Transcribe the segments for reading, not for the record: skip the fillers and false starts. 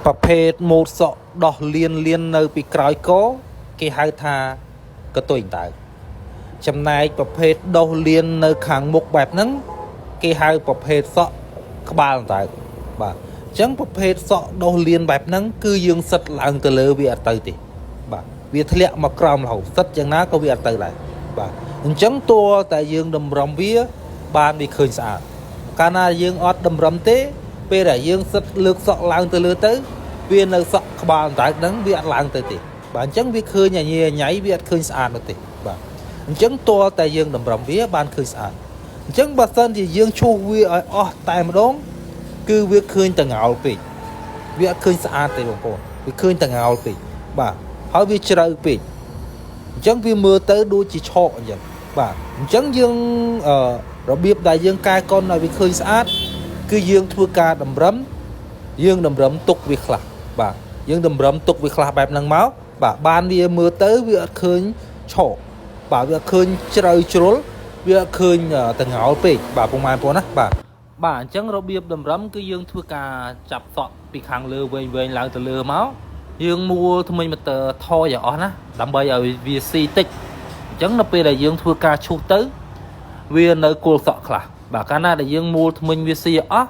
ប្រភេទម៉ូតសក់ដោះលៀនលៀននៅពីក្រោយកគេហៅថាកតុយអណ្ដើកចំណែកប្រភេទដោះលៀននៅខាងមុខបែបហ្នឹងគេហៅប្រភេទសក់ក្បាលអណ្ដើកបាទអញ្ចឹងប្រភេទសក់ដោះលៀនបែបហ្នឹងគឺយើងសិតឡើងទៅលើវាអត់ទៅទេបាទវាធ្លាក់មកក្រោមរហូតសិតយ៉ាងណាក៏វាអត់ទៅដែរបាទអញ្ចឹងតួតែយើងតម្រឹមវាបានវាឃើញស្អាតកាលណាយើងអត់តម្រឹមទេពេលដែលយើងសិតលើកសក់ឡើងទៅលើទៅវានៅសក់ក្បាលអណ្ដើកហ្នឹងវាអត់ឡើងទៅទេបាទអញ្ចឹងវាឃើញញញញ៉ៃវាអត់ឃើញស្អាតនោះទេបាទអញ្ចឹងតួតែយើងតម្រឹមវាបានឃើញស្អាតអញ្ចឹងបើសិនជាយើងឈូសវាឲ្យអស់តែម្ដងគឺវាឃើញតងោលពេកវាអត់ឃើញស្អាតទេបងប្អូនវាឃើញតងោលពេកបាទហើយវាជ្រៅពេកអញ្ចឹងវាមើលទៅដូចជាឆកអញ្ចឹងបាទអញ្ចឹងយើងរបៀបដែលយើងកែកុនឲ្យវាឃើញស្អាតគឺយើងធ្វើការតម្រឹមយើងតម្រឹមទុកវាខ្លះបាទយើងតម្រឹមទុកវាខ្លះបែបហ្នឹងមកបាទបានវាមើលទៅវាអត់ឃើញឆកបាទវាអត់ឃើញជ្រៅជ្រុលវាអត់ឃើញតងោលពេកបាទពុកម៉ែបងប្អូនណាបាទបាទអញ្ចឹងរបៀបតម្រឹមគឺយើងធ្វើការចាប់សក់ពីខាងលើវែងវែងឡើងទៅលើមកយើងមួលថ្មិញម៉ូទ័រថយឲ្យអស់ណាដើម្បីឲ្យវាស៊ីតិចអញ្ចឹងនៅពេលដែលយើងធ្វើការឈូសទៅវានៅគល់សក់ខ្លះបាទកាលណាដែលយើងមួលថ្មិញវាស៊ីអស់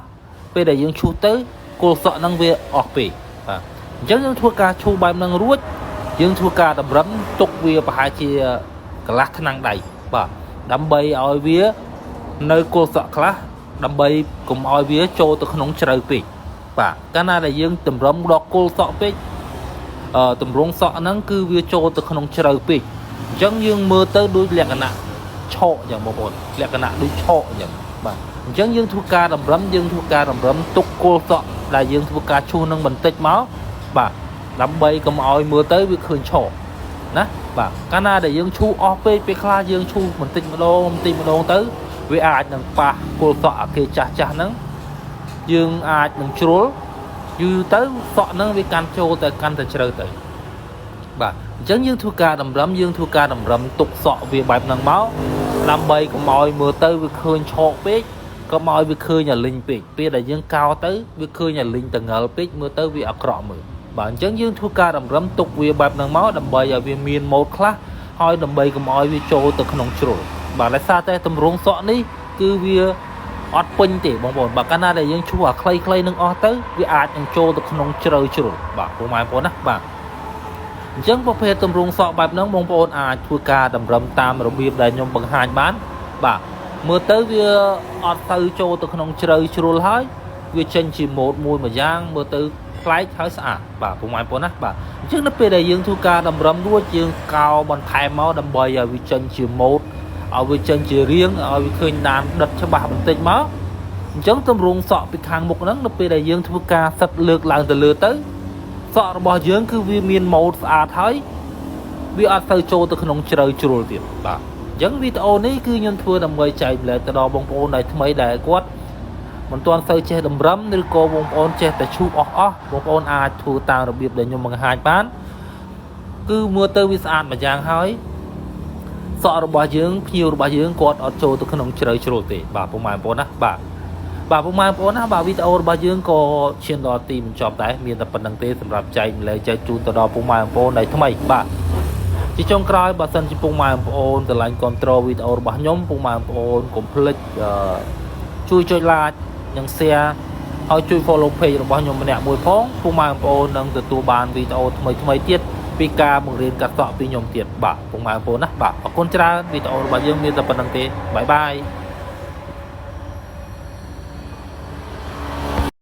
ពេលដែលយើងឈូសទៅគល់សក់ហ្នឹងវាអស់ពេកបាទអញ្ចឹងយើងធ្វើការឈូសបែបហ្នឹងរួចយើងធ្វើការតម្រឹមទុកវាប្រហែលជាកន្លះថ្នាំងដៃបាទដើម្បីឲ្យវានៅគល់សក់ខ្លះដើម្បីកុំឲ្យវាចូលទៅក្នុងជ្រៅពេកបាទកាលណាដែលយើងតម្រឹមដល់គល់សក់ពេកតម្រងសក់ហ្នឹងគឺវាចូលទៅក្នុងជ្រៅពេកអញ្ចឹងយើងមើលទៅដូចលក្ខណៈឆកអញ្ចឹងបងប្អូនលក្ខណៈដូចឆកអញ្ចឹងបាទអញ្ចឹងយើងធ្វើការតម្រឹមយើងធ្វើការតម្រឹមទុកគល់សក់ដែលយើងធ្វើការឈូសនឹងបន្តិចមកបាទដើម្បីកុំឲ្យមើលទៅវាឃើញឆកណាបាទកាលណាដែលយើងឈូសអស់ពេកពេលខ្លះយើងឈូសបន្តិចម្ដងបន្តិចម្ដងទៅវាអាចនឹងប៉ះគល់សក់អាគេចាស់ចាស់ហ្នឹងយើងអាចនឹងជ្រុលយូរទៅសក់ហ្នឹងវាកាន់ចូលតែកាន់តែជ្រៅទៅបាទអញ្ចឹងយើងធ្វើការតម្រឹមយើងធ្វើការតម្រឹមទុកសក់វាបែបហ្នឹងមកដើម្បីកុំឲ្យមើលទៅវាឃើញឆកពេកកុំឲ្យវាឃើញអាលិញពេកពេលដែលយើងកោទៅវាឃើញអាលិញតងឹលពេកមើលទៅវាអាក្រក់មើលបាទអញ្ចឹងយើងធ្វើការតម្រឹមទុកវាបែបហ្នឹងមកដើម្បីឲ្យវាមានម៉ូតខ្លះហើយដើម្បីកុំឲ្យវាចូលទៅក្នុងជ្រុលបាទដោយសារតែតម្រងសក់នេះគឺវាអត់ពេញទេបងប្អូនបាទកាលណាដែលយើងឈូសអាខ្លីៗនឹងអស់ទៅវាអាចនឹងចូលទៅក្នុងជ្រៅជ្រុលបាទពុកម៉ែបងប្អូនណាបាទអញ្ចឹងប្រភេទតម្រងសក់បែបហ្នឹងបងប្អូនអាចធ្វើការតម្រឹមតាមរបៀបដែលខ្ញុំបង្ហាញបានបាទមើលទៅវាអត់ទៅចូលទៅក្នុងជ្រៅជ្រុលហើយវាចេញជាម៉ូតមួយមួយយ៉ាងមើលទៅប្លែកហើយស្អាតបាទពុកម៉ែបងប្អូនណាបាទអញ្ចឹងនៅពេលដែលយើងធ្វើការតម្រឹមរួចយើងកោបន្ថែមមកដើម្បីឲ្យវាចេញជាម៉ូតឲ្យវាចេញជារាងឲ្យវាឃើញដានដិតច្បាស់បន្តិចមកអញ្ចឹងតម្រងសក់ពីខាងមុខហ្នឹងនៅពេលដែលយើងធ្វើការសិតលើកឡើងទៅលើទៅសក់របស់យើងគឺវាមានម៉ូតស្អាតហើយវាអត់ទៅចូលទៅក្នុងជ្រៅជ្រុលទៀតបាទអញ្ចឹងវីដេអូនេះគឺខ្ញុំធ្វើដើម្បីចែករំលែកទៅដល់បងប្អូនដែលថ្មីដែលគាត់មិនទាន់សូវចេះតម្រឹមឬក៏បងប្អូនចេះតែឈូសអស់អស់បងប្អូនអាចធ្វើតាមរបៀបដែលខ្ញុំបង្ហាញបានគឺមើលទៅវាស្អាតមួយយ៉ាងហើយសក់របស់យើងភ្ញៀវរបស់យើងគាត់អត់ចូលទៅក្នុងជ្រៅជ្រុលទេបាទពុកម៉ែបងប្អូនណាបាទបាទពុកម៉ែបងប្អូនណាបាទវីដេអូរបស់យើងក៏ឈានដល់ទីបញ្ចប់ដែរមានតែប៉ុណ្្នឹងទេសម្រាប់ចែករំលែកចែកជូនទៅដល់ពុកម៉ែបងប្អូនដែលថ្មីបាទជាចុងក្រោយបើសិនជាពុកម៉ែបងប្អូនស្រឡាញ់គ្រប់ត្រូលវីដេអូរបស់ខ្ញុំពុកម៉ែបងប្អូនកុំភ្លេចជួយចុច like និង share ហើយជួយ follow page របស់ខ្ញុំម្នាក់មួយផងពុកម៉ែបងប្អូននឹងទទួលបានវីដេអូថ្មីៗទៀតពីការបង្រៀនកាត់សក់ពីខ្ញុំទៀតបាទពុកម៉ែបងប្អូនណាបាទអរគុណច្រើនវីដេអូរបស់យើងមានតែប៉ុណ្្នឹងទេbye bye.